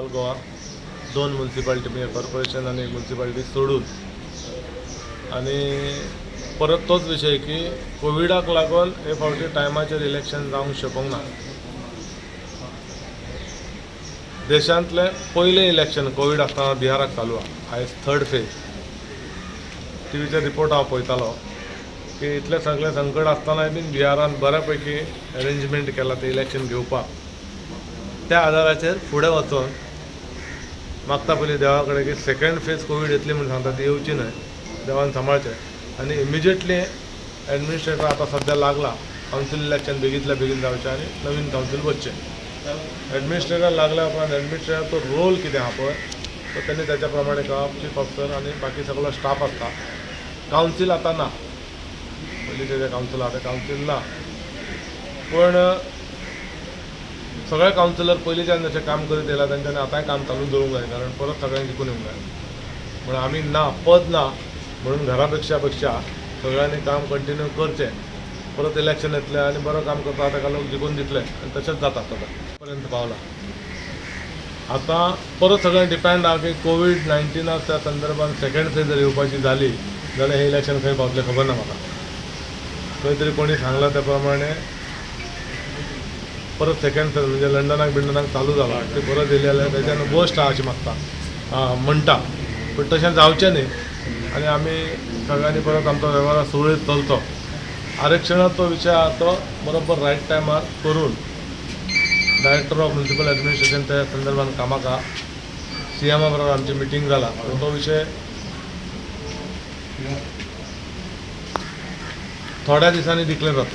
All Goa 2 municipality म्हणजे corporation आनी एक म्युन्सिपाल्टी सोडून. आनी परत तोच विशय की कोविडाक लागून हे फावटी टायमाचेर इलेक्शन जावंक शकूंक ना. देशांतलें पयलें इलेक्शन कोवीड आसतना बिहाराक चालू आहा, आयज थर्ड फेज. टीव्हीचेर रिपोर्ट हांव पळयतालो की इतलें सगळें संकट आसतनाय बीन बिहारान बऱ्या पैकी अरेंजमेंट केलां तें इलेक्शन घेवपाक. त्या आदाराचेर फुडें वचून मागता पयलीं देवा कडेन की सेकेंड फेज कोवीड येतली म्हूण सांगता, ती येवची न्हय, देवान सांबाळचें. आनी इमिजिएटली एडमिनिस्ट्रेटर आतां सद्या लागला, कावन्सील इलेक्शन बेगींतल्या बेगीन जावचें आनी नवीन कावन्सील वचचें. एडमिनिस्ट्रेटर लागल्या उपरांत एडमिनिस्ट्रेटराचो रोल कितें आहा पळय तो तेणी त्याच्या प्रमाणे करप. चीफ ऑफिसर आनी बाकी सगळो स्टाफ आसता. कावन्सील आतां ना, पयलींचें जें कावन्सील आहा तें कावन्सील ना, पूण सगळे कावन्सिलर पयलींच्यान जशें काम करीत येयला तेंच्यांनी आतांय काम चालू दवरूंक जाय, कारण परत सगळ्यांक जिखून येवंक जाय. म्हणून आमी ना पद ना म्हणून घरा पेक्षा सगळ्यांनी काम कंटिन्यू करचें. परत इलेक्शन येतलें आनी बरो काम करता ताका लोक जिखून दितले आनी तशेंच जाता सदां पर्यंत पावला. आतां परत सगळें डिपेंड आहा की कोवीड 19 त्या संदर्भात सेकेंड फेज जर येवपाची जाली जाल्यार हें इलेक्शन खंय पावतलें खबर ना म्हाका. खंय तरी कोणी सांगलां त्या प्रमाणे परत सेकेंड फेज म्हणजे लंडनाक बिंडनाक चालू जाला ते परत येयले जाल्यार तेच्यान वर्स्ट आहा अशें मागता म्हणटा, पूण तशें जावचें न्ही. आनी आमी सगळ्यांनी परत आमचो वेव्हार सुरळीत चलचो. आरक्षणाचो विशय आहा तो बरोबर रायट टायमार करून डायरेक्टर ऑफ म्युनिसिपल एडमिनिस्ट्रेशन त्या संदर्भात कामाक आहा. सीएमा बरोबर आमची मिटींग जाला, तो विशय थोड्या दिसांनी डिक्लेअर जातलो.